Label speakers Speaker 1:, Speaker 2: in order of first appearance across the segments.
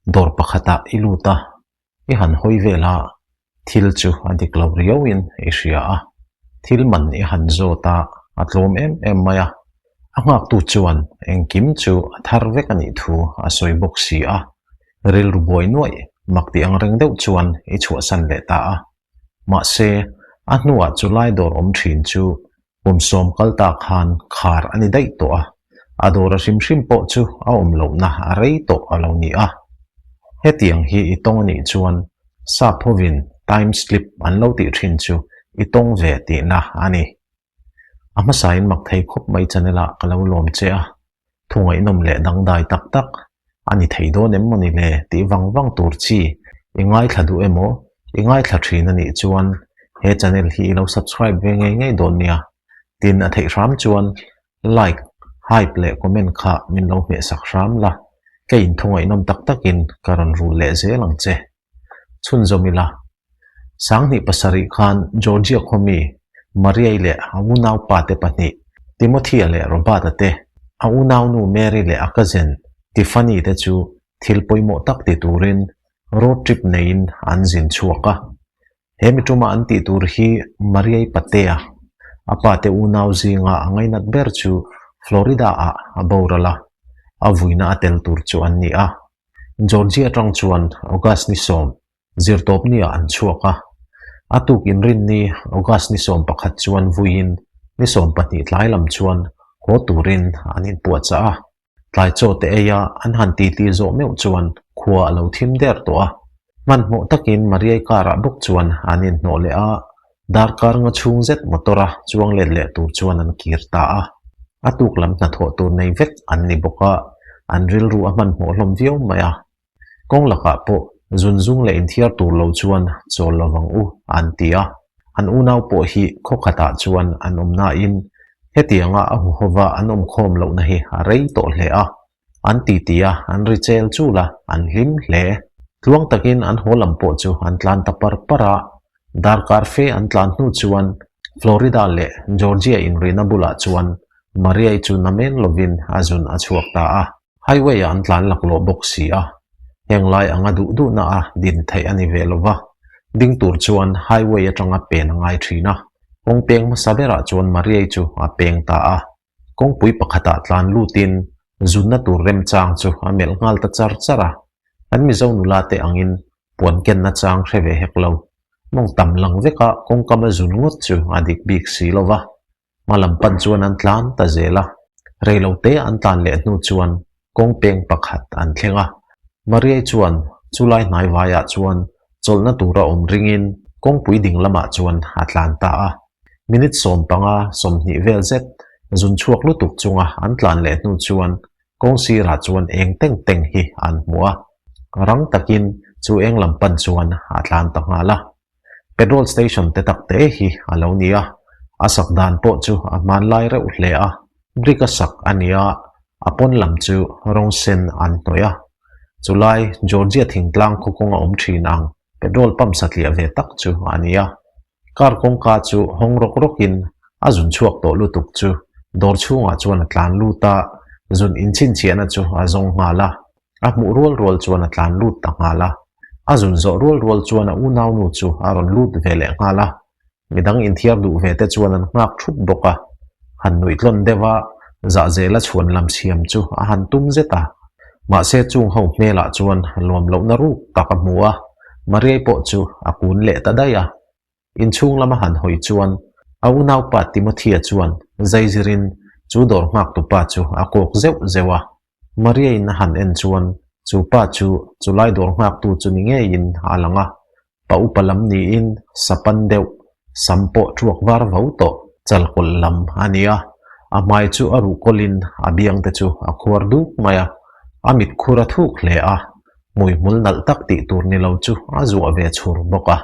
Speaker 1: Dawr pakhatah i lut a, i han hawi vel a, thil chu a dik lo riauin i hria a. Thil man i han zawt a, a tlawm em em mai a. A nghaktu chuan engkim chu a thar vek a nih thu a sawi bawk si a. Rilru buai nuaih mak tih ang reng deuh chuan i chhuahsan leh ta a. Mahse, a hnuah chu lai dawr awm thin chu kum sawm kal ta khan khar a ni daih tawh a, a dawr a hrim hrim pawh chu a awm lohna a rei tawh a lo ni a. Hetiang hi i tawng a nih chuan sap hovin time slip an lo tih thin chu i tawng ve tihna a ni. A hmasain mak thei khawp mai channel ah ka lo lawm che a, thu ngaihnawm leh dangdai tak tak a ni thei dawn em mawni le tih vang vang tur chi i ngaithla duh emaw i ngaithla thin a nih chuan he channel hi i lo subscribe ve ngei ngei dawn nia. Tin a theih hram chuan like, hype leh comment kha min lo hmehsak hram la, ka inthu ngaihnawm tak takin ka rawn rul leh zel ang che. Chhunzawm ila, Sanghnih pasarih khan Georgia khawmi Maria-i leh a unaupa te pahnih, Timothy-a leh Robert-a te, a unaunu Mary leh a cousin Tiffany te chu thil pawimawh tak ti turin road trip neiin an zin chhuak a. He mi tuma an tih tur hi Maria-i patea, a pate unau zinga a ngainat ber chu Florida-ah a boral a, a vuina a tel tur chu an ni a. Georgia atang chuan August ni sawm zirtawp niah an chhuak a, a tuk inrinni August ni sawm pakhat chuan vuiin ni sawm pahnih tlai lam chuan haw turin an inpuahchah a. Tlai chaw te eia an han titi zawh meuh chuan khua a lo thim der tawh a. Hmanhmawh takin Mariai car-ah bawk chuan an inhnawh leh a, Darkar nga chhung zet motor-a chuang let leh tur chuan an kir ta a. A tuk lam hnathawh tur nei vek an ni bawk a, an rilru a hmanhmawh hlawm viau mai a. Kawng lakah pawh zunzung leh inthiar tur lo chuan chawl lo vang u, an ti a. An unau pawh hi khaw khatah chuan an awm nain hetianga a huhova an awmkhawm lohna hi a rei tawh hle a. An titi a, an ri chel chul a, an hlim hle. Tluang takin an haw lam pawh chu an tlan ta par par a. Darkar fe an tlan hnu chuan Florida leh Georgia inrina bulah chuan Maria-i chu namen lovin a zun a chhuak ta a. Highway-ah an tlan laklawh bawk si a, heng lai anga duh duhna a din theih a ni ve lo va. Ding tur chuan highway atanga pen a ngai thin a. Kawng peng hmasa berah chuan Maria-i chu a peng ta a. Kawngpui pakhatah tlan lutin zunna tur remchang chu a melh nghal ta char char a. Kan Mizo nula te angin puan kenna chang hre ve hek lo. Mawng tam lang veka kawngkam a zun ngawt chu a dik bik si lo va. Hma lam pan chuan an tlan ta zel a. Reilote an tlan leh hnu chuan kawng peng pakhat an thleng a. Mariai chuan chulai hnai vaiah chuan chawlhna tura awm ringin kawngpui ding lamah chuan a tlan ta a. Minute sawm panga sawmhnih vel zet zun chhuak lutuk chunga an tlan leh hnu chuan kawng sirah chuan eng teng teng hi an hmu a. Rang takin chu eng lam pan chuan a tlan ta nghal a. Petrol station te tak te hi a lo ni a, a sak dan pawh chu a hmanlai reuh hle a, brick a sak a ni a, a pawn lam chu rawng sen an hnawih a. Chulai Georgia thingtlang khaw kawnga awm thin ang petrol pump satliah ve tak chu a ni a. Car kawngka chu hawng rawk rawkin a zun chhuak tawh lutuk chu dawr chhungah chuan a tlan lut a, zun inchhinchhiahna chu a zawng nghal a. A hmuh rual rual chuan a tlan lut ta nghal a. A zun zawh rual rual chuan a unaunu chu a rawn lut ve leh nghal a. Midang inthiar duh ve te chuan an nghak thup bawk a. Han nuih tlawn deuh a, zahzela chhuan lam siam chu a han tum zet a. Mahse chung ho hmelah chuan luam lohna ruk tak a hmu a, Mariai pawh chu a kun leh ta daih a. Inchhung lama han hawi chuan a unaupa Timothea chuan zaizirin chu dawr nghaktupa chu a kawk zeuh zeuh a. Maria-in a han en chuan chu pa chu chulai dawr nghaktu chu ni ngeiin a lang a, pa upa lam niin sapan deuh sam pawh ṭuak var vo tawh chalkawlh lam a ni a, a hmai chu a ruh kawlhin a biang te chu a khuar duk mai a, a mit khur a thuk hle a, hmuihmul nalh tak tih tur ni lo chu a zuah ve chhur bawk a.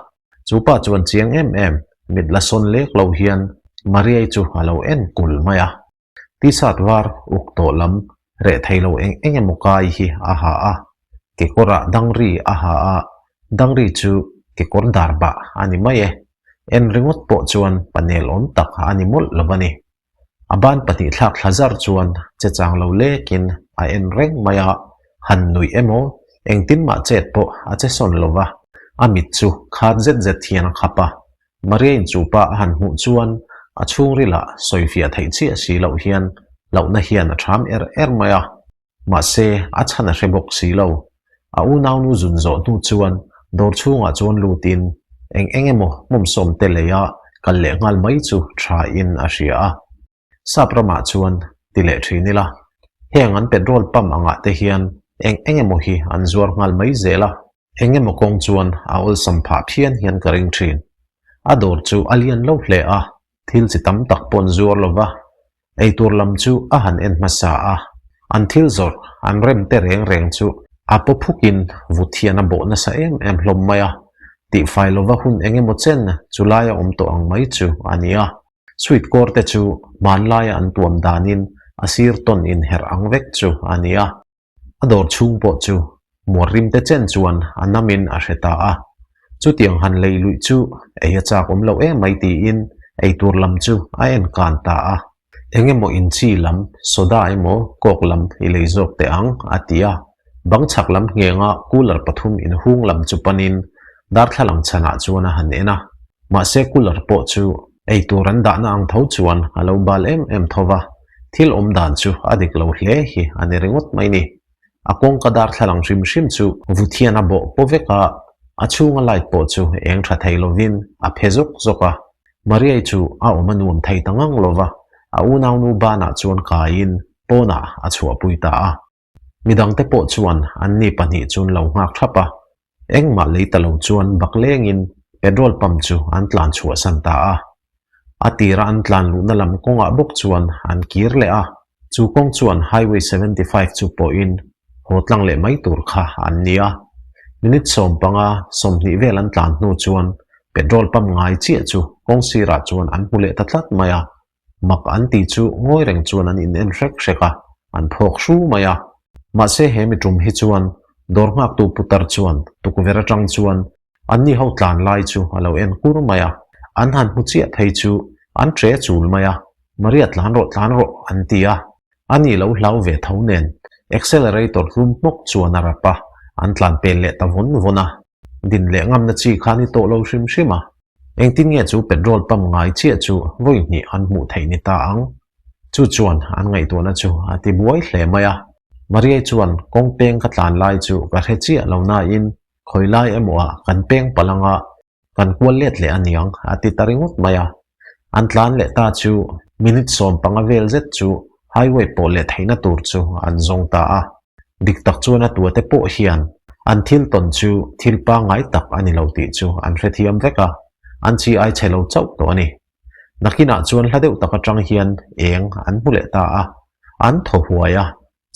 Speaker 1: Chu pa chuan chiang em em, mit la sawn lek lo hian Maria-i chu a lo en kul mai a. T-shirt var uk tawh lam reh thei lo eng eng emaw kai hi a ha a, kekawrah dangri a ha a, dangri chu kekawr dar bah a ni mai e. En ringawt pawh chuan panel awm tak a ni mawlh lo a ni. A ban pahnih thlak thla zar chuan che chang lo lekin a en reng mai a, han nuih emaw, Engtin mah chet pawh a che sawn lo va, a mit chu khat zet zet hian a khap a. Maria-in chu pa a han hmuh chuan a chhungrilah sawifiah theih chiah si loh hian hlauhna hian a ṭham er er mai a. Mahse, a chhan a hre bawk si lo. A unaunu zun zawh hnu chuan dawr chhungah chuan lutin eng eng emaw hmawmsawm te leia kal leh nghal mai chu thain a hria a. Sap ramah chuan ti leh thin ila, heng an petrol pump angah te hian eng eng emaw hi an zuar nghal mai zel a. Eng emaw kawng chuan a awlsam phah phian hian ka ring thin. A dawr chu a lian lo hle a, thil chi tam tak pawh an zuar lo va, eitur lam chu a han en hmasa a, an thil zawrh an rem te reng reng chu a paw phukin vut hian a bawh nasa em em hlawm mai a, tihfai lova hun eng emaw chen chu laia awm tawh ang mai chu a ni a. Sweet kawr te chu hmanlaia an tuam danin a sir tawn inherh ang vek chu a ni a. A dawr chhung pawh chu muar rim te chen chuan a namin a hre ta a. Chutiang han lei luih chu ei a chak awm loh em mai tiin eitur lam chu a en kan ta a. Eng emaw inchi lam, soda emaw coke lam i lei zawk teh ang, a ti a. Bang chhak lam nghenga cooler pathum inhung lam chu panin darthlalang chhanah chuan a han en a. Mahse cooler pawh chu Eitur an dahna ang tho chuan a lo bal em em tho va, thil awm dan chu a dik lo hle hi a ni ringawt mai ni. A kawngka darthlalang hrim hrim chu vut hian a bawh paw vek a, a chhunga light pawh chu eng tha thei lovin a phe zawk zawk a. Mariai chu a awm a nuam thei ta ngang lo va, a unaunu banah chuan kaiin pawnah a chhuahpui ta a. Midangte pawh chuan anni pahnih chu an lo nghak thap a, engmah lei ta lo chuan bak lengin petrol pump chu an tlan chhuahsan ta a. A tira an tlan luhna lam kawngah bawk chuan an kir leh a, chu kawng chuan Highway 75 chu pawhin haw tlang leh mai tur kha an ni a. Minute 15, 20 vel an tlan hnu chuan petrol pump ngai chiah chu kawng sirah chuan an hmu leh ta tlat mai a, Mak an tih chu ngawi reng chuan an in en hrek hrek a, an phawk hru mai a. Mahse he mi tum hi chuan dawr nghaktu putar chuan tukverh atang chuan anni ho tlan lai chu a lo en kur mai a, an han hmu chiah phei chu an tre chul mai a, Maria tlan rawh tlan rawh an ti a, ani lo hlau ve tho nen accelerator hlum hmawk chuan a rap a, an tlan pel leh ta vawn vawn a. Din leh ngamna chi kha ni tawh lo hrim hrim a. Engtin nge chu petrol pump ngai chiah chu vawi hnih an hmuh theih ni ta ang? Chu chuan an ngaihtuahna chu a ti buai hle mai a. Mariai chuan kawng peng ka tlan lai chu ka hre chiah lo nain khawi lai emaw ah kan peng palh anga kan kual let leh aniang a ti ta ringawt mai a. An tlan leh ta chu minute 15 vel zet chu highway pawh leh theihna tur chu an zawng ta a. Dik tak chuan a tuate pawh hian an thil tawn chu thil pangngai tak a ni lo tih chu an hrethiam vek a, an chi ai chhe lo chauh tawh a ni. Nakinah chuan hla deuh tak atang hian eng an hmu leh ta a, an thaw huai a,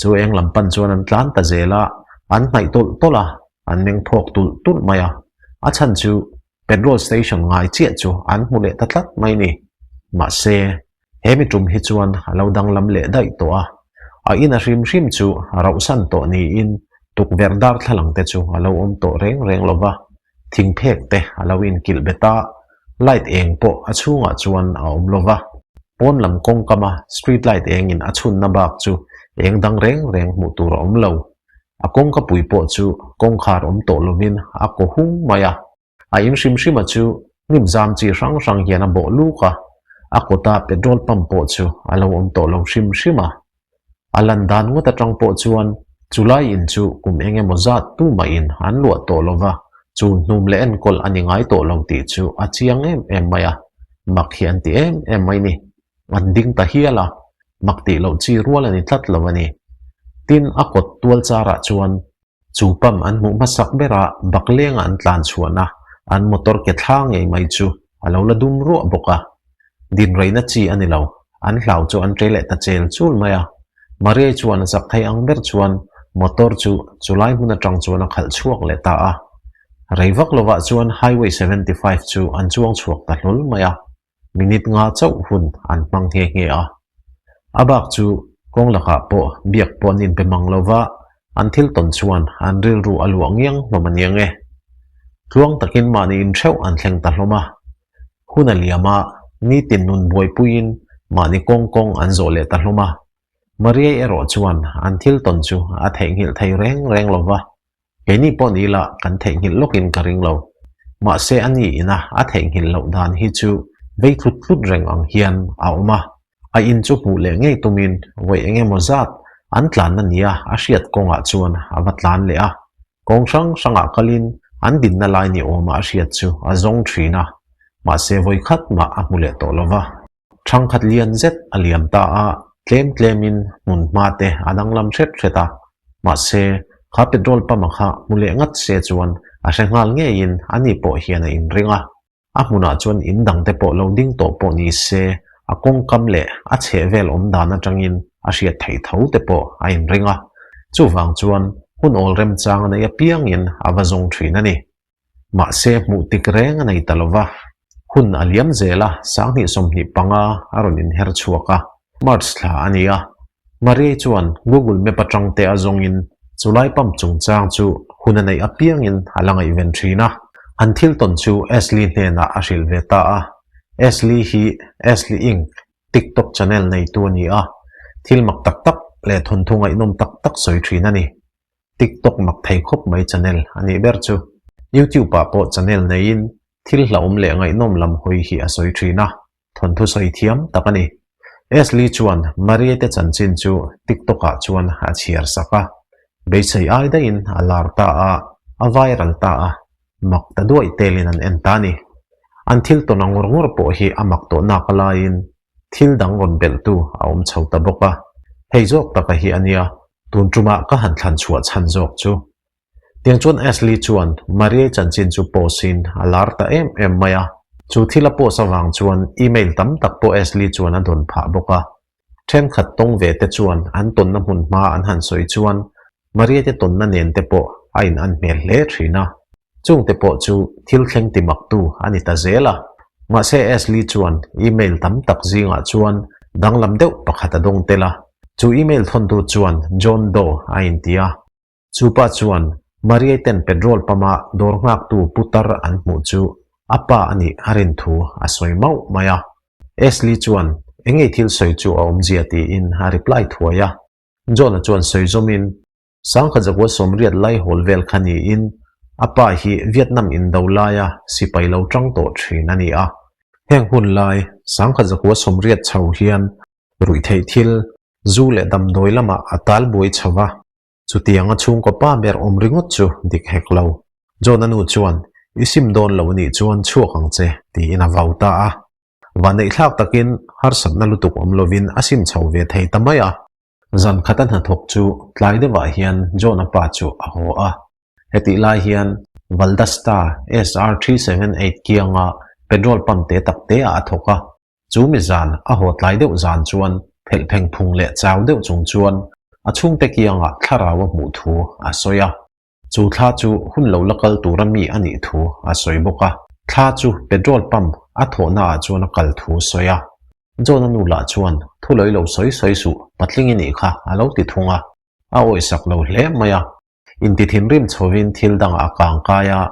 Speaker 1: chu eng lam pan chuan an tlan ta zel a, an hnaih tawlh tawlh a, an meng phawk tulh tulh mai a, a chhan chu petrol station ngai chiah chu an hmu leh ta tlat mai ni. Mahse, he mi tum hi chuan a lo danglam leh daih tawh a, a in a hrim hrim chu a rauhsan tawh niin tukverh darthlalang te chu a lo awm tawh reng reng lo va, thingphek te a lo inkilh bet a, light eng pawh a chhungah chuan a awm lo va, pawn lam kawngkama street light engin a chhunna bak chu eng dang reng reng hmuh tur a awm lo. A kawngka pui pawh chu kawngkhar awm tawh lovin a kaw hung mai a. A in hrim hrima chu hnim zam chi hrang hrang hian a bawh luk a, a kawta petrol pump pawh chu a lo awm tawh lo hrim hrim a. A lan dan ngawt atang pawh chuan chulai in chu kum eng emaw zat tumahin an luah tawh lo va, chu hnum leh enkawl a ni ngai tawh lo tih chu a chiang em em mai a, mak hi an ti em em mai ni. An ding ta hial a, mak tih loh chi rual a ni tlat lo a ni. Tin, a kawt tual charah chuan Chu pump an hmuh hmasak berah baklenga an tlan chhuahna an motor ke thla ngei mai chu a lo la dum ruah bawk a. Din reina chi a ni lo, an hlau chu an ṭe leh ta chel chul mai a. Mariai chuan a chak thei ang ber chuan motor chu chulai hmun aṭang chuan a khalh chhuak leh ta a. Rei vak lovah chuan Highway 75 chu an chuang chhuak ta hlawl mai a. Minute nga chauh hun an hmang nghe nghe a. A bak chu kawng lakah pawh biak pawh an inpe mang lo va, an thil tawn chuan an rilru a luah ngiang hlawm a niang e. Tluang takin mahni intheuh an thleng ta hlawm a. Hun a liam a, nitin nun buaipuiin mahni kawng kawng an zawh leh ta hlawm a. Mariai erawh chuan an thil tawn chu a theihnghilh thei reng reng lo va. Keini pawh ni ila kan theihnghilh lawkin ka ring lo. Mahse a ni ina a theihnghilh loh dan hi chu vei tlut tlut reng ang hian a awm a. A in chu hmuh leh ngei tumin vawi eng emaw zat an tlanna nia a hriat kawngah chuan a va tlan leh a. Kawng hrang hrangah kalin an dinna lai ni awma a hriat chu a zawng thin a, mahse vawi khat mah a hmu leh tawh lo va. Thangkhat lian zet a liam ta a, tlem tlemin hmun hma te a danglam hret hret a, mahse kha petrol pump-a kha hmu leh ngat se chuan a hre nghal ngeiin ani pawh hian a inring a. A hmunah chuan in dangte pawh lo ding tawh pawh ni se, a kawngkam leh a chhehvel awm dan atangin a hriat theih tho te pawh a inring a. Chuvang chuan hun awl remchang a nei apiangin a va zawng thin a ni. Mahse hmuh tik reng a nei ta lo va. Hun a liam zel a, 2025 a rawn inher chhuak a, March thla a ni a. Maria chuan Google Map atang te a zawngin chulai pump chungchang chu hun a neih apiangin a la ngaihven thin a. An thil tawn chu Ashley hnenah a hrilh ve ta a. Ashley hi Ashley Inc. TikTok channel neitu a ni a, thil mak tak tak leh thawnthu ngaihnawm tak tak sawi thin a ni. TikTok mak thei khawp mai channel a nih ber chu. YouTube ah pawh channel neiin thil hlauhawm leh ngaihnawm lam hawi hi a sawi thin a. Thawnthu sawi thiam tak a ni. Ashley chuan Marie te chanchin chu TikTok ah chuan a chhiar sak a, beisei ai daihin a lar ta a, a viral ta a, mak ta duaih telin an en ta a ni. An thil tawn a ngawr ngawr pawh hi a mak tawh nak a laiin thil dang rawn belhtu a awm chho ta bawk a, hei zawk taka hi a nia tun tumah ka han thlan chhuah chhan zawk chu. Tiang chuan Ashley chuan Maria chanchin chu post in a lar ta em em mai a. Chu thil a post avang chuan email tam tak pawh Ashley chuan a dawn phah bawk a. Thenkhat tawng ve te chuan an tawnna hmun hma an han sawi chuan Maria te tawnna nen te pawh a in an hmel hle thin a. Chung te pawh chu thil thleng ti maktu a ni ta zel a. Mahse Ashley chuan email tam tak zingah chuan danglam deuh pakhat a dawng tel a. Chu email thawntu chuan John Doe a inti a. Chu pa chuan Mariai ten petrol pump-a dawr nghaktu putar an hmuh chu a pa a nih a rin thu a sawi mauh mai a. Ashley chuan eng ei thil sawi chu a awmzia tiin a reply thuai a. John-a chuan sawi zawmin, Sangkhat zakua sawmriat lai hawl vel kha niin a pa hi Vietnam indo laia sipai lo tang tawh thin a ni a. Heng hun lai sangkhat zakua sawmriat chho hian ruihtheih thil, zu leh damdawi lamah a tal buai chho va. Chutianga chhungkaw pa ber awm ringawt chu dik hek lo. John-a nu chuan, I sim dawn lo anih chuan chhuak ang che, tiin a vau ta a. Vanneihthlak takin harsatna lutuk awm lovin a sim chho ve thei ta mai a. Zan khata hnathawk chu tlai deuhah hian John-a pa chu a haw a. Hetih lai hian Valdasta SR 378 kianga petrol pump te tak te ah a thawk a. Chu mi zan a haw tlai deuh zan chuan phelh pheng phung leh chau deuh chung chuan a chhungte kiangah thlarau a hmuh thu a sawi a. Chu thla chu hun lo la kal tura mi a nih thu a sawi bawk a. Thla chu petrol pump a thawhna ah chuan a kal thu sawi a. John-a nu lah chuan thu lawih lo sawi sawi suh, patling i nih kha a lo ti thung a. A awihsak lo hle mai a. Inti thinrim chhovin thil dangah a kang kai a,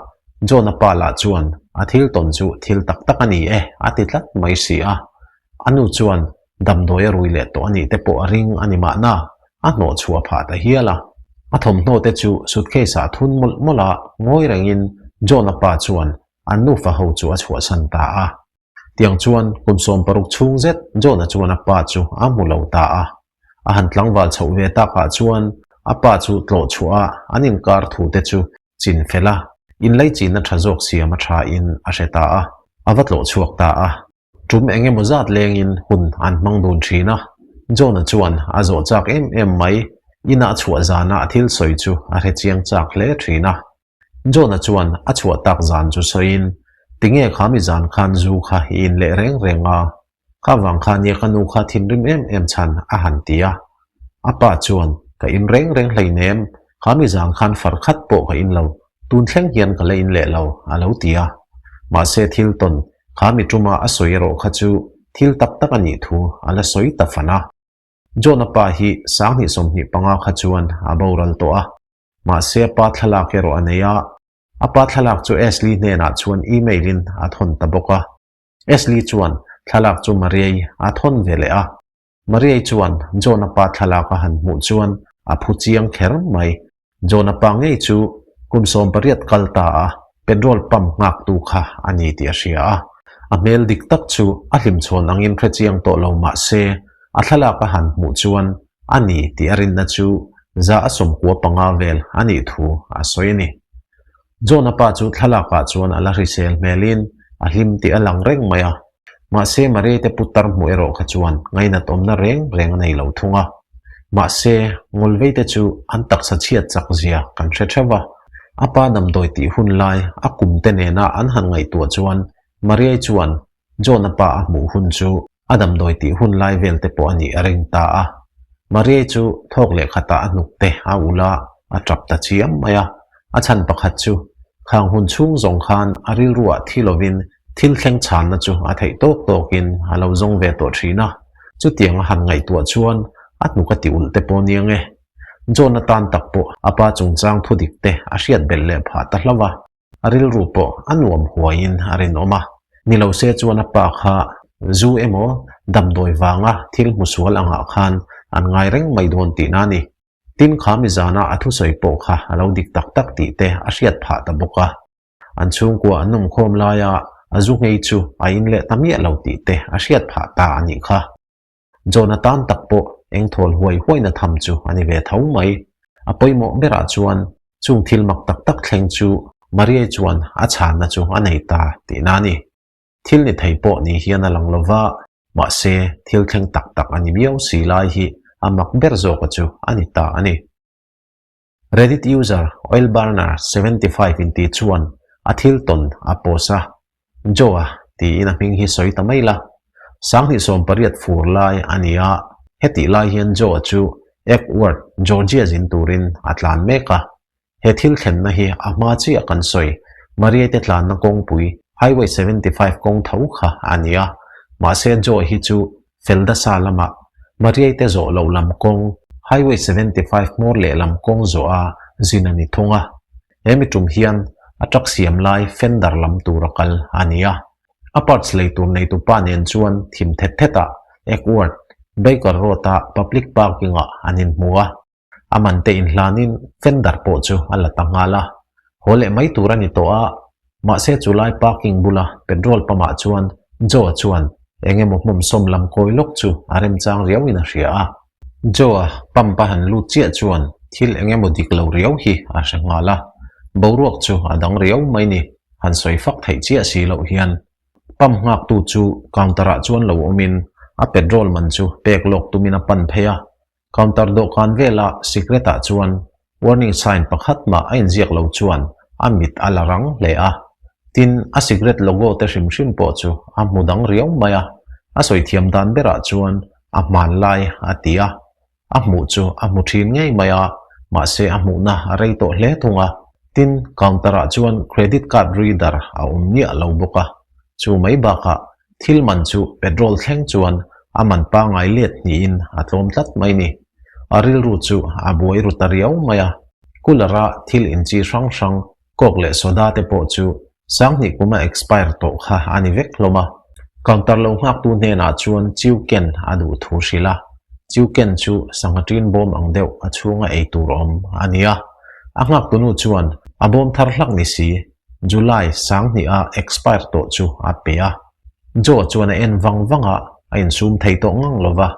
Speaker 1: John-a pa lah chuan a thil tawn chu thil tak tak a ni e a ti tlat mai si a. A nu chuan damdawi a rui leh tawh a nih te pawh a ring a ni mahna, a hnawh chhuah phah ta hial a. A thawmhnaw te chu suitcase ah thun mawlh mawlh a, ngawi rengin John-a pa chuan an nufa ho chu a chhuahsan ta a. Tiang chuan kum 60 chhung zet John-a chuan a pa chu a hmu lo ta a. A han tlangval chhoh ve takah chuan a pa chu tlawh chhuah a an inkar thu te chu chin fel a, inlaichinna tha zawk siam a tha in a hre ta a, a va tlawh chhuak ta a. Tum eng emaw zat lengin hun an hmang dun thin a, John-a chuan a zawh chak em em mai, inah chhuah zana a thil sawi chu a hre chiang chak hle thin a. John-a chuan a chhuah tak zan chu sawiin, Tinge kha mi zan khan zu kha i in leh reng reng a? Kha vang kha nia ka nu kha thinrim em em chhan a han ti a. A pa chuan, Ka in reng reng hleinem, kha mi zan khan far khat pawh ka in lo, tun thleng hian ka la in leh lo, a lo ti a. Mahse thil tawn, kha mi tuma a sawi erawh kha chu thil tak tak a nih thu a la sawi ta fan a. John-a pa hi 2025 kha chuan a boral tawh a. Mahse a pa thlalak erawh a nei a, a pa thlalak chu Ashley hnenah chuan email in a thawn ta bawk a. Ashley chuan thlalak chu Mariai a thawn ve leh a. Mariai chuan John-a pa thlalak a han hmuh chuan a phu chiang kher mai. John-a pa ngei chu. Kum 18 kal ta a petrol pump nghaktu kha a ni tih a hria a. A hmel dik tak chu a hlimchhawn angin hrechiang tawh lo mah se, a thlalak a han hmuh chuan a ni tih a rinna chu 95% vel a nih thu a sawi a ni. John-a pa chu thlalakah chuan a la hrisel hmelin a hlim tih a lang reng mai a. Mahse, Maria-i te putar hmuh erawh kha chuan ngainat awmna reng reng a nei lo thung a. Mahse, ngawlvei te chu an taksa chhiat chak zia kan hre theuh a. A pa damdawi tih hun lai a kum te nena an han ngaihtuah chuan Maria-i chuan John-a pa a hmuh hun chu a damdawi tih hun lai vel te pawh a nih a ring ta a. Maria-i chu thawk leh khatah a hnuk te a ulh a, a tap ta chiam mai a. A chhan pakhat chu khang hun chhung zawng khan a rilruah thi lovin thil thleng chhanna chu a theih tawk tawkin a lo zawng ve tawh thin a. Chutiang a han ngaihtuah chuan a hnuk a ti ulh te pawh nia nge. John atan tak pawh a pa chungchang thu dik te a hriat belh leh phah ta hlauh a. A rilru pawh a nuam huaiin a rinawm a, ni lo se chuan a pa kha zu emaw damdawi vanga thil hmu sual angah khan an ngai reng mai dawn tihna a ni. Tin kha mi zana a thusawi pawh kha a lo dik tak tak tih te a hriat phah ta bawk a. An chhungkua an awmkhawm laia a zu nghei chu a in leh ta miah lo tih te a hriat phah ta a nih kha. John-a tan tak pawh eng thawl huai huaina tham chu a ni ve tho mai. A pawimawh berah chuan chung thil mak tak tak thleng chu Maria-i chuan a chhanna chu a nei ta tihna a ni. Thil ni thei pawh ni hian a lang lo va, mahse thil thleng tak tak a ni miau si lai hi a mak ber zawka chu a ni ta a ni. Reddit user Oilburner 75 inti chuan a thil tawn a post a, Joe-a tiin a hming hi sawi ta mai la. 2018 fur lai a ni a, hetih lai hian Joe-a chu Acworth, Georgia zin turin a tlan mek a. He thil thlenna hi a hma chiah kan sawi, Maria-te tlanna kawngpui Highway 75 kawng tho kha a ni a, mahse Joe hi chu Feldasa lamah Mariaite zawh loh lam kawng, Highway 75 hmawr lehlam kawng zawh a zin a ni thung a. He mi tum hian a truck siam lai fender lam tur a kal a ni a. A parts lei tur neitu pa nen chuan thim thet thetah Acworth, Baker Road-a public parking-ah an inhmu a. A man te inhlanin fender pawh chu a la ta nghal a. Haw leh mai tur a ni tawh a, mahse chu lai parking bula petrol pump ah chuan Joe-a chuan eng emaw hmawmsawm lam kawi lawk chu a remchang riauin a hria a. Joe-a pump a han lut chiah chuan thil eng emaw dik lo riau hi a hre nghal a, boruak chu a dang riau mai ni, han sawi fak theih chiah si loh hian. Pump nghaktu chu counter ah chuan lo awmin a petrol man chu pek lawk tumin a pan phei a, Counter dawhkan vela cigarette ah chuan warning sign pakhat mah a inziak lo chuan a mit a la rang hle a. Tin, a cigarette logo te hrim hrim pawh chu a hmu dang riau mai a. A sawi thiam dan berah chuan a hmanlai a ti a. A hmuh chu a hmu thin ngei mai a, mahse a hmuhna a rei tawh hle thung a. Tin, counter ah chuan credit card reader a awm miah lo bawk a. Chu mai bakah Thil man chu petrol thleng chuan a man pangngai let hnihin a tlawm tlat mai ni. A rilru chu a buai ru ta riau mai a. Cooler-a thil inchi hrang hrang, coke leh soda te pawh chu 2000 kuma expire tawh kha a ni vek hlawm a. Counter lo nghaktu hnenah chuan chiu ken a duh thu hrilh a. Chiu ken chu sangha ṭin bawm ang deuh a chhunga ei tur awm a ni a. A nghaktunu chuan a bawm thar hlak ni si. July 2000-a expire tawh chu a pe a. Joe chuan a en vang vang a, a insum thei tawh ngang lo va.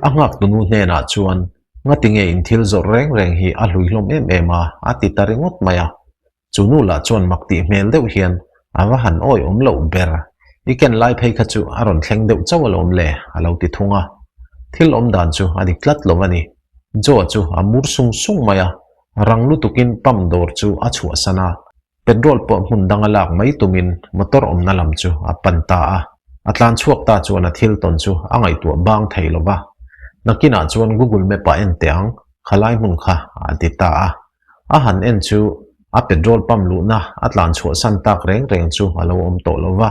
Speaker 1: A nghak tunu hnenah chuan, Ngati nge in thil zawrh reng reng hi a hlui hlawm em em a? a ti ta ringawt mai a. Chu nu lah chuan mak tih hmel deuh hian, A va han awi awm loh ber, i ken lai phei kha chu a rawn thleng deuh chauh alawm le, a lo ti thung a. Thil awm dan chu a dik tlat lo a ni. Joe chu a mur sung sung mai a, Rang lutukin pump dawr chu a chhuahsan a, petrol pawh hmun danga lak mai tumin motor awmna lam chu a pan ta a. A tlan chhuak ta chuan a thil tawn chu a ngaihtuah bang thei lo va. Nakinah chuan Google Map ah en teh ang, khalai hmun kha a ti ta a. A han en chu a petrol pump luhna a tlan chhuahsan tak reng reng chu a lo awm tawh lo va.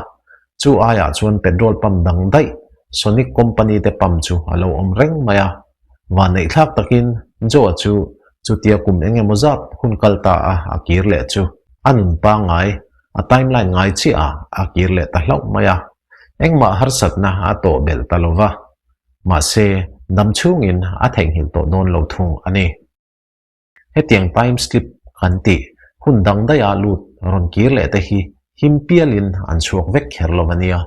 Speaker 1: Chu aiah chuan petrol pump dang daih Sonic Company te pump chu a lo awm reng mai a. Vanneih thlak takin Joe-a chu chutia kum eng emaw zat hun kal ta a a kir leh chu a nun pangngai, a timeline ngai chiah a a kir leh ta hlauh mai a. Engmah harsatna a tawh belh ta lo va. Mahse, dam chhungin a theihnghilh tawh dawn lo thung a ni. Hetiang time slip kan tih, Hun dang daiha lut rawn kir leh te hi him pialin an chhuak vek kher lo a nia.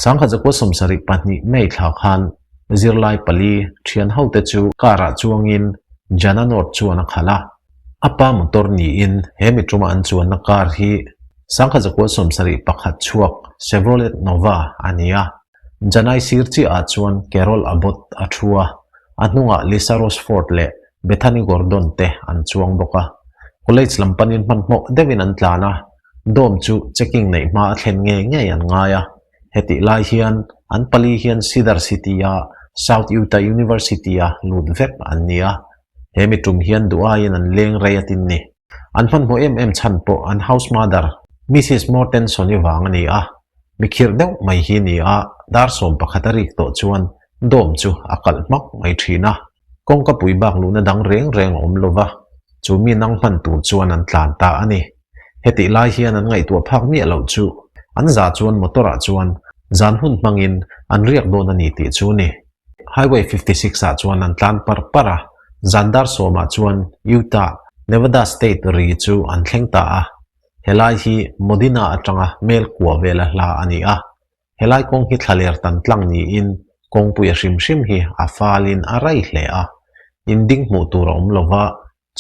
Speaker 1: Sangha zakua 72 May thla khan zirlai pali thian hote chu car-ah chuangin Jana North chuan a khalh a. A pa motor niin he mi tuma an chuanna car hi Sangha zakua 71 chhuak Chevrolet Nova a ni a. Janai sir chiahah chuan Carol Abbott a thu a, a hnungah Lisa Rosford leh Bethany Gordon te an chuang bawk a. College lam panin hmanhmawh deuhin an tlan a, Dawm chu checking neih hma a thlen ngei ngei an ngai a. Hetih lai hian an pali hian Cedar City-a South Utah University-a lut vek an ni a. He mi tum hian duh aiin an leng rei atin ni. An hmanhmawh em em chhan pawh an house mother Missus Mortenson-i vang a ni a. Mi khirh deuh mai hi ni a, dar 11 a rik tawh chuan dawm chu a kalh hmak mai thin a. Kawngka pui bak luhna dang reng reng a awm lo va, chu mi nang hman tur chuan an tlan ta a ni. Hetih lai hian an ngaihtuah phak miah loh chu an za chuan motor ah chuan zan hun hmangin an riak dawn a ni tih chu ni. Highway 56 ah chuan an tlan par par a, zan dar sawm ah chuan Utah, Nevada state ri chu an thleng ta a. Helai hi Modena atanga mel kua vela hla a ni a. Helai kawng hi thlaler tan tlang niin kawngpui a hrim hrim hi a falin a rai hle a. In ding hmuh tur a awm lova,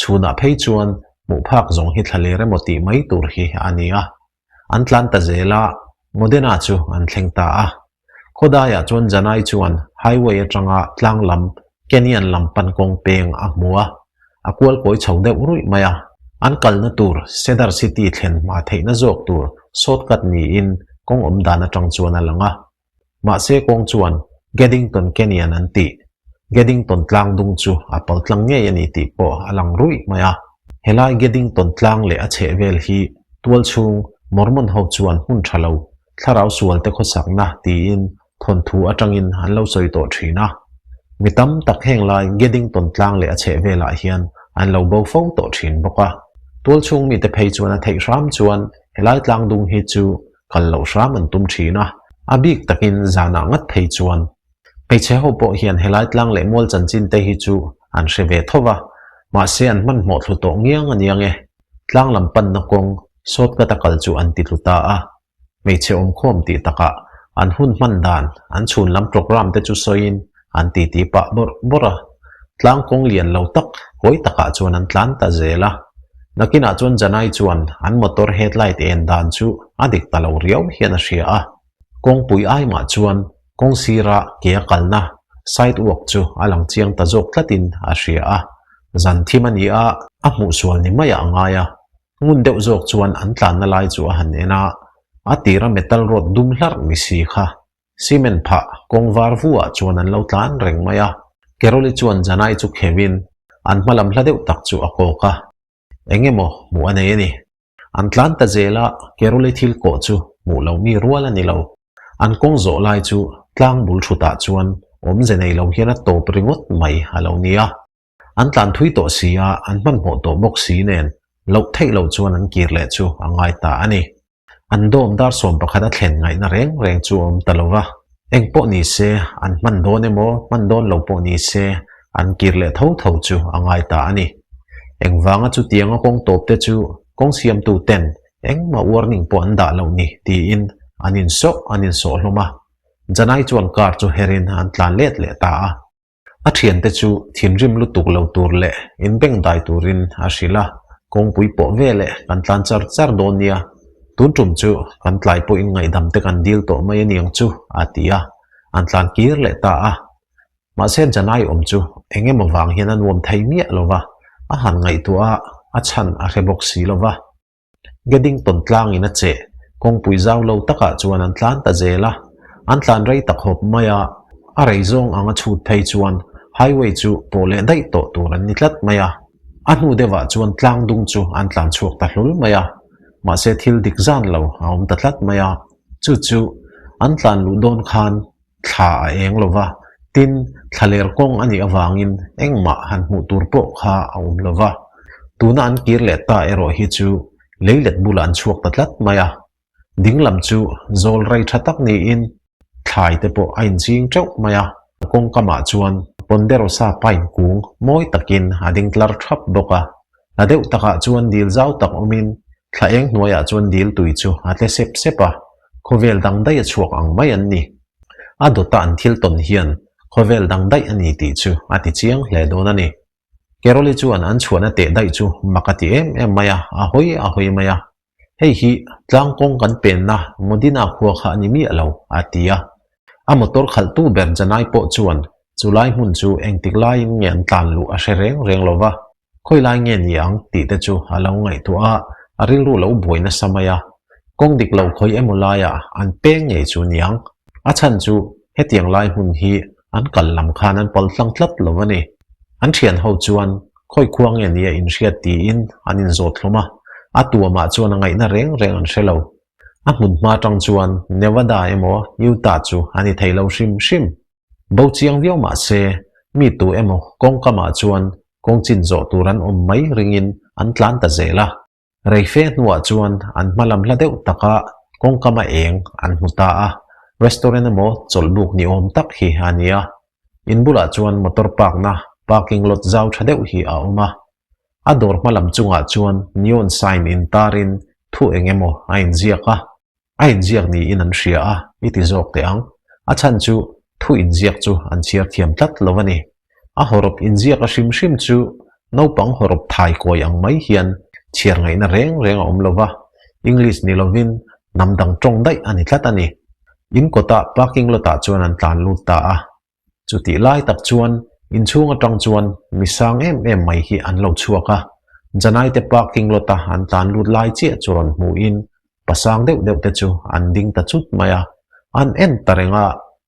Speaker 1: Chhunah phei chuan hmuh phak zawng hi thlaler emaw tih mai tur hi a ni a. An tlan ta zel a, Modena chu an thleng ta a. Khawdaiah chuan Janai chuan highway atanga tlang lam Canyon lam pan kawng peng a hmu a, a kual kawi chho deuh ruih mai a. An kalna tur Cedar City thlen hma theihna zawk tur shortcut niin kawng awm dan atang chuan a lang a. Mahse kawng chuan Geddington Canyon an tih, Geddington tlang dung chu a pal tlang ngei a ni tih pawh a lang ruih mai a. Helai Geddington tlang leh a chhehvel hi tual chhung Mormon ho chuan hmun tha lo, thlarau sual te khawsakna tiin thawnthu atangin an lo sawi tawh thin a. Mi tam tak heng lai Geddington tlang leh a chhehvelah hian an lo bo fo tawh thin bawk a. Tual chhung mite phei chuan a theih hram chuan helai tlang dung hi chu kal loh hram an tum thin a, a bik takin zanah ngat phei chuan. Hmeichhe ho pawh hian helai tlang leh mual chanchin te hi chu an hre ve tho va, mahse an hmanhmawh thlu tawh ngiang a nia nge. Tlang lam panna kawng shortcut a kal chu an ti tlu ta a. Hmeichhe awmkhawm tih takah an hun hman dan, an chhun lam programme te chu sawiin an titi pah bawrh bawrh a. Tlang kawng lian lo tak kawi takah chuan an tlan ta zel a. Nakinah chuan Janai chuan an motor headlight en dan chu a dik ta lo riau hian a hria a. Kawngpui aimah chuan kawng sira ke a kalna sidewalk chu a lang chiang ta zawk tlatin a hria a. Zan thim a ni a, a hmuhsual ni maiah a ngai a. Ngun deuh zawk chuan an tlanna lai chu a han en a, a tira metal rod dum hlarh ni si kha Cement phah kawng var vu ah chuan an lo tlan reng mai a, Carol-i chuan Janai chu kheuhin an hma lam hla deuh tak chu a kawk a, eng emaw hmuh a nei a ni. An tlan ta zel a, Carol-i thil kawh chu hmuh lo mi rual a ni lo. An kawng zawh lai chu tlang bul thutah chuan awmze nei lo hian a tawp ringawt mai a lo ni a. An tlan thui tawh si a, an hmanhmawh tawh bawk si nen loh theih loh chuan an kir leh chu a ngai ta a ni. An dawm dar 11 a thlen ngaihna reng reng chu a awm ta lo va, eng pawh ni se, an hman dawn emaw, hman dawn lo pawh ni se, an kir leh tho tho chu a ngai ta a ni. Engvanga chutianga kawng tawp te chu kawng siamtu ten engmah warning pawh an dah loh ni tiin an insawh an insawh hlawm a. Janai chuan car chu herin an tlan let leh ta a. A thiante chu thinrim lutuk lo tur leh inbengdai turin a hrilh a, kawngpui pawh veleh kan tlan char char dawn nia, tun tum chu kan tlai pawhin ngaihdam te kan dil tawh mai aniang chu a ti a, an tlan kir leh ta a. Mahse Janai awm chu eng emaw vang hian a nuam thei miah lo va, a han ngaihtuah a, a chhan a hre bawk si lo va. Geddington tlangin a cheh, kawngpui zau lo takah chuan an tlan ta zel a. An tlan rei tak hawp mai a, a rei zawng ang a chhut phei chuan highway chu pawh leh daih tawh tur an ni tlat mai a. A hnu deuhah chuan tlang dung chu an tlan chhuak ta hlul mai a, mahse thil dik zan lo a awm ta tlat mai a. Chu chu an tlan luh dawn khan Thla a eng lo va, tin, thlaler kawng a nih avangin engmah han hmuh tur pawh kha a awm lo va. Tuna an kir leh ta erawh hi chu leilet bulah an chhuak ta tlat mai a. Ding lam chu zawl rei tha tak niin thlai te pawh a inching teuh mai a. Kawng kamah chuan Ponderosa pine kung mawi takin a ding tlar thap bawk a. Hla deuh takah chuan dil zau tak awmin thla eng hnuaiah chuan dil tui chu a tle sep sep a, khawvel dang daih a chhuak ang mai an ni. A dawta an thil tawn hian khawvel dang daih a ni tih chu a ti chiang hle dawn a ni. Carol-i chuan an chhuahna teh daih chu mak a ti em em mai a, a hawi a hawi mai a. Hei hi tlang kawng kan penna Modina khua kha a ni miah lo, a ti a. A motor khalhtu ber Janai pawh chuan chulai hmun chu engtik laiin nge an tlan luh a hre reng reng lo va, khawi lai nge ni ang tih te chu a lo ngaihtuah a, a rilru lo buai nasa mai a. Kawng dik lo khawi emaw laiah an peng ngei chu niang. A chhan chu hetiang lai hmun hi an kal lam khan an pal tlang tlat lo a ni. An thian ho chuan khawi khua nge nia inhriat tiin an inzawt hlawm a, a tuamah chuan a ngaihna reng reng an hre lo. A hmun hma tang chuan Nevada emaw Utah chu a ni thei lo hrim hrim. Bo chiang viau mah se, mi tu emaw kawngkamah chuan kawng chin zawh tur an awm mai ringin an tlan ta zel a. Rei fe hnuah chuan an hma lam hla deuh taka kawngkama eng an hmu ta a, restaurant emaw chawlhbuk ni awm tak hi a ni a. In bulah chuan motor park na parking lot zau tha deuh hi a awm a. A dawr hma lam chungah chuan neon sign intarin thu eng emaw a inziak a. A inziak niin an hria a, i ti zawk teh ang. A chhan chu thu inziak chu an chhiar thiam tlat lo a ni. A hawrawp inziak a hrim hrim chu naupang hawrawp thai kawi ang mai hian chhiar ngaihna reng reng a awm lo va, English ni lovin hnam dang tawng daih a ni tlat a ni. In kawtah parking lot ah chuan an tlan lut ta a. Chutih lai tak chuan inchhung atang chuan mi sang em em mai hi an lo chhuak a, Janai te parking lot a an tlan lut lai chiah chu rawn hmuhin pa sang deuh deuh te chu an ding ta chut mai a, an en ta reng a,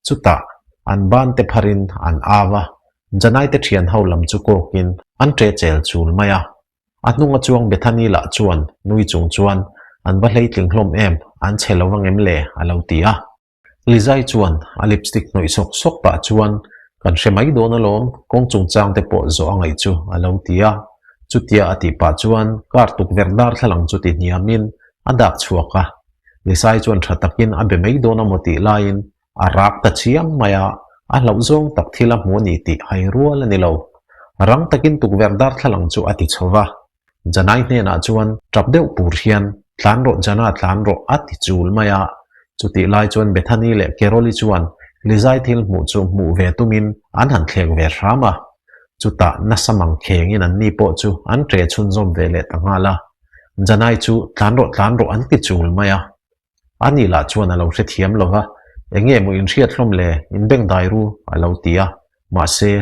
Speaker 1: chutah an ban te pharin an au a, Janai te thian ho lam chu kawkin an ṭe chel chul mai a. A hnunga chuang Bethany lah chuan nui chung chuan an va hleitling hlawm em, an chhe lo vang em le a lo ti a. Lizai chuan a lipstick hnawih sawk sawk pah chuan, Kan hre mai dawn alawm, kawng chungchang te pawh zawh a ngaih chu a lo ti a. Chutia a tih pah chuan car tukverh darthlalang chu ti hniamin a dak chhuak a. Lizai chuan tha takin a be mai dawn amaw tih laiin a rak ta chiang mai a, a hlauh zawng tak thil a hmu a ni tih hai rual a ni lo. Rang takin tukverh darthlalang chu a ti chho va. Janai hnenah chuan tap deuh pur hian, Tlan rawh Jana, tlan rawh, a ti chul mai a. Chutih lai chuan Bethany leh Carol-i chuan Lizai thil hmuh chu hmuh ve tumin an han thlek ve hram a. Chutah nasa mang khengin anni pawh chu an ṭe chhunzawm ve leh ta nghal a. Janai chu, Tlan rawh, tlan rawh, an ti chul mai a. Ani lah chuan a lo hrethiam lo va, Eng nge maw inhriat hlawm le, inbengdai ru, a lo ti a. Mahse,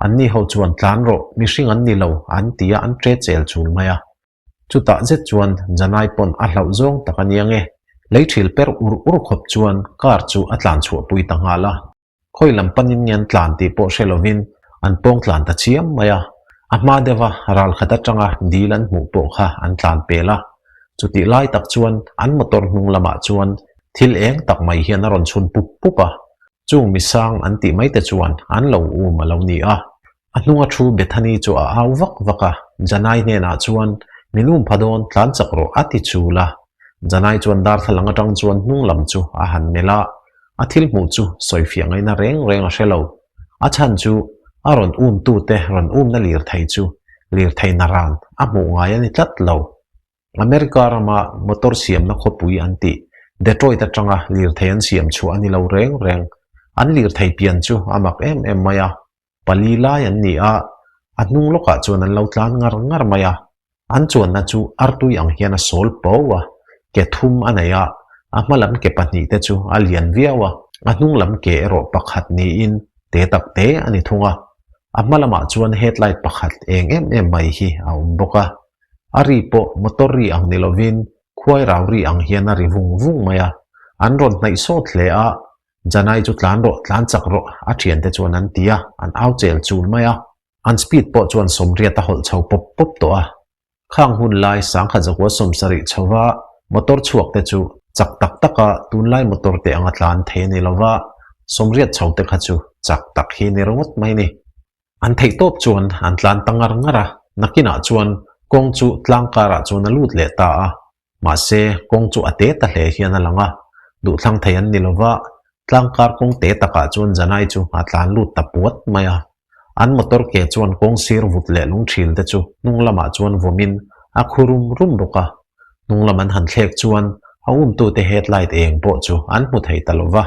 Speaker 1: anni ho chuan tlan rawh, mihring an ni lo, an ti a, an ṭe chel chul mai a. Chutah zet chuan Janai pawn a hlauh zawng tak a nia nge, lei ṭhil per ur ur khawp chuan car chu a tlan chhuahpui ta nghal a. Khawi lam panin nge an tlan tih pawh hre lovin an pawng tlan ta chiam mai a, a hma deuha ral khat atanga dil an hmuh pawh kha an tlan pel a. Chutih lai tak chuan an motor hnung lamah chuan thil eng tak mai hian a rawn chhun pup pup a, chung mi sang an tih mai te chuan an lo um a lo ni a. A hnunga thu Bethany chu a au vak vak a, Janai hnenah chuan, Min um pha dawn, tlan chak rawh, a ti chul a. Janai chuan darthlalang atang chuan hnung lam chu a han melh a, a thil hmuh chu sawifiah ngaihna reng reng a hre lo. A chhan chu a rawn umtute rawn umna lirthei chu lirthei naran a hmuh ngai a ni tlat lo. America rama motor siamna khawpui an tih Detroit atanga lirthei an siam chhuah a ni lo reng reng. An lirthei pian chu a mak em em mai a. Pali lai an ni a, a hnung lawkah chuan an lo tlan ngar ngar mai a. An chuanna chu artui ang hian a sawl po a, ke thum a nei a, a hma lam ke pahnihte chu a lian viau a, a hnung lam ke erawh pakhat niin te tak te a ni thung a. A hma lamah chuan headlight pakhat eng em em mai hi a awm bawk a. A ri pawh motor ri ang ni lovin khuai rau ri ang hian a ri vung vung mai a. An rawn hnaih sawt hle a, Janai chu tlan rawh, tlan chak rawh, a thiante chuan an ti a, an au chel chul mai a. An speed pawh chuan sawmriat a hawlh chho pawp pawp tawh a. Khang hun lai sangkhat zakua sawmsarih chhova motor chhuak te chu chak tak taka tunlai motor te anga tlan thei a ni lova, sawmriat chho te kha chu chak tak hi ni ringawt mai ni. An theih tawp chuan an tlan ta ngar ngar a, nakinah chuan kawng chu tlang karah chuan a lut leh ta a. Mahse, kawng chu a te ta hle hian a lang a, duhthlang thei an ni lova, tlangkar kawng te takah chuan Janai chu a tlan lut ta puat mai a. An motor ke chuan kawng sir vut leh lung thil te chu hnung lamah chuan vawmin a khu rum rum bawk a. Hnung lam an han thlek chuan a umtute headlight eng pawh chu an hmu thei ta lo va.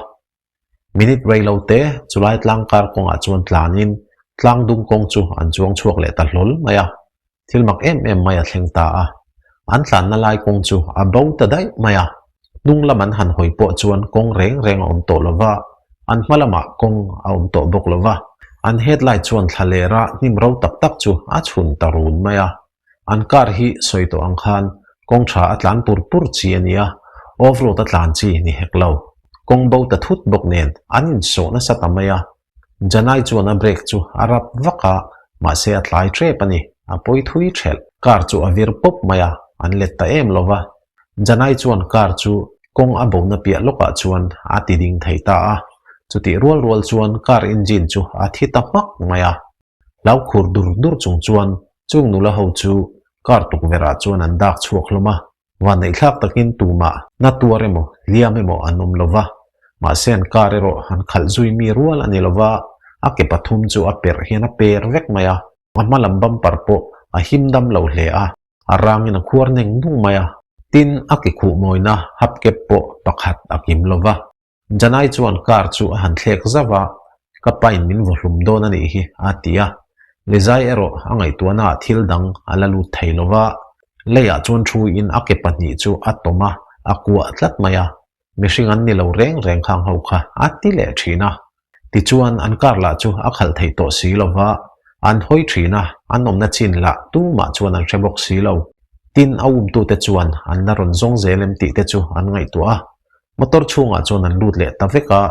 Speaker 1: Minute rei lo te chulai tlang kar kawngah chuan tlanin tlang dung kawng chu an chuang chhuak leh ta hlawl mai a. Thil mak em em mai a thleng ta a. An tlanna lai kawng chu a bo ta daih mai a. Hnung lam an han hawi pawh chuan kawng reng reng a awm tawh lo va, an hma lamah kawng a awm tawh bawk lo va. An headlight chuan thla lera hnim ro tak tak chu a chhun ta run mai a. An car hi sawi tawh ang khan kawng tha a tlan pur pur chi a ni a, off road a tlan chi ni hek lo. Kawng bo ta thut bawk nen an insawh nasa ta mai a. Janai chuan a brake chu a rap vak a, mahse a tlai tep a ni. A pawi thui thelh. Car chu a vir pawp mai a, an let ta em lo va. Janai chuan car chu kawng a bona piah lawkah chuan a ti ding thei ta a. Chutih rual rual chuan car engine chu a thi ta hmak mai a. Hlau khur dur dur chung chuan chung nula ho chu car tukverh ah chuan an dak chhuak hlawm a, vanneihthlak takin tumah na tuar emaw hliam emaw an awm lo va, mahse an car erawh an khalh zui mi rual a ni lo va, a ke pathum chu a perh hian a per vek mai a, a hma lam bumper pawh a him dam lo hle a, a rangin a khuar neng nung mai a, tin a ke khuh mawina hapkep pawh pakhat a kim lo va. Janai chuan car chu a han thlek zauh a, Ka pain min vaw hlum dawn a nih hi, a ti a. Lizai erawh a ngaihtuahnaah thil dang a la lut thei lo va, leiah chuan thuin a ke pahnih chu a tawm a, a kuah tlat mai a. Mihring an ni lo reng reng khang ho kha, a ti leh thin a. Tichuan an car lah chu a khalh thei tawh si lo va, an hawi thin a, an awmna chin lah tumah chuan an hre bawk si lo. Tin, a umtute chuan an la rawn zawng zel em tih te chu an ngaihtuah a. Motor chhungah chuan an lut leh ta vek a,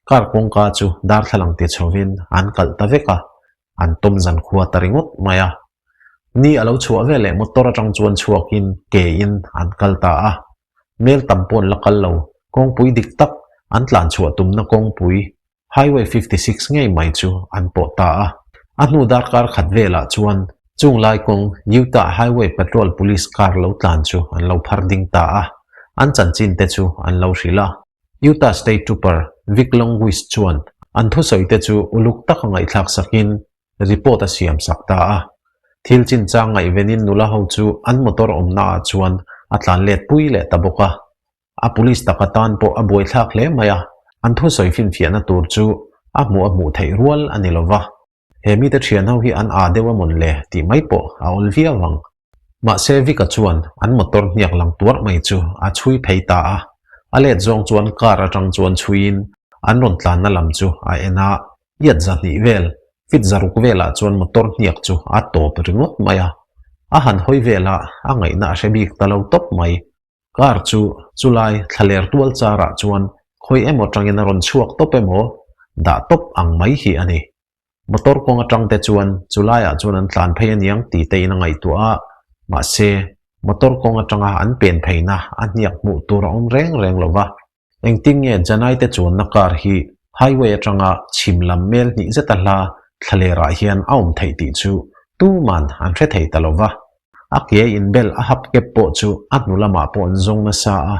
Speaker 1: car kawngka chu darthlalang ti chhovin an kalh ta vek a, an tawm zan khua ta ringawt mai a. Ni a lo chhuah ve leh motor atang chuan chhuakin ke in an kal ta a. Mel tam pawh an la kal lo, kawngpui dik tak an tlan chhuah tumna kawngpui Highway 56 ngei mai chu an pawh ta a. A hnu darkar khat velah chuan chung lai kawng Utah Highway Patrol Police car lo tlan chu an lo phar ding ta a, an chanchin te chu an lo hrilh a. Utah State Trooper Vic Longwis chuan an thusawi te chu uluk taka ngaihthlak sakin report a siam sak ta a. Thil chinchang ngaihvenin nula ho chu an motor awmna ah chuan a tlan let pui leh ta bawk a. A police taka tan pawh a buaithlak hle mai a, an thusawi finfiahna tur chu a hmuh a hmuh theih rual a ni lova. He mite thian ho hi an aa deuh a mawn le tih mai pawh a awl viau ang. Mahse Vic-a chuan an motor hniak lang tuarh mai chu a chhui phei ta a, a let zawng chuan car atang chuan chhuiin an rawn tlanna lam chu a en a, iat zahnih vel, fit zaruk velah chuan motor hniak chu a tawp ringawt mai a. A han hawi vel a, a ngaihna a hre bik ta lo tawp mai. Car chu chulai thlaler tual charah chuan khawi emaw tangin a rawn chhuak tawp emaw dah tawp ang mai hi a ni. Motor kawng atang te chuan chulaiah chuan an tlan phei aniang ti te in a ngaihtuah a, mahse motor kawng atanga an pen pheina a hniak hmuh tur a awm reng reng lo va. Engtin nge Janai te chuanna car hi highway atanga chhim lam mel hnih zeta hla thlalerah hian a awm theih tih chu tuman an hre thei ta lo va. A ke inbel a hap kep pawh chu a hnu lamah pawh an zawng nasa a,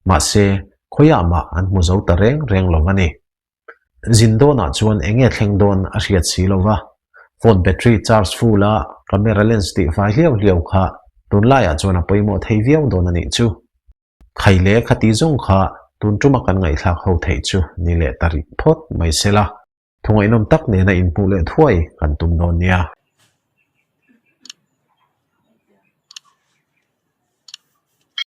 Speaker 1: mahse khawiah mah an hmu zo ta reng reng lo a ni. Zin dawnah chuan eng nge thleng dawn a hriat si lo va, phone battery charge full a camera lens tih fai hliau hliau kha tunlaiah chuan a pawimawh thei viau dawn a nih chu. Khai leh khati zawng kha tun tuma kan ngaihthlak ho theih chu ni leh ta rih phawt mai se la, thungaihnawm tak nena inhmuh leh thuai kan tum dawn nia.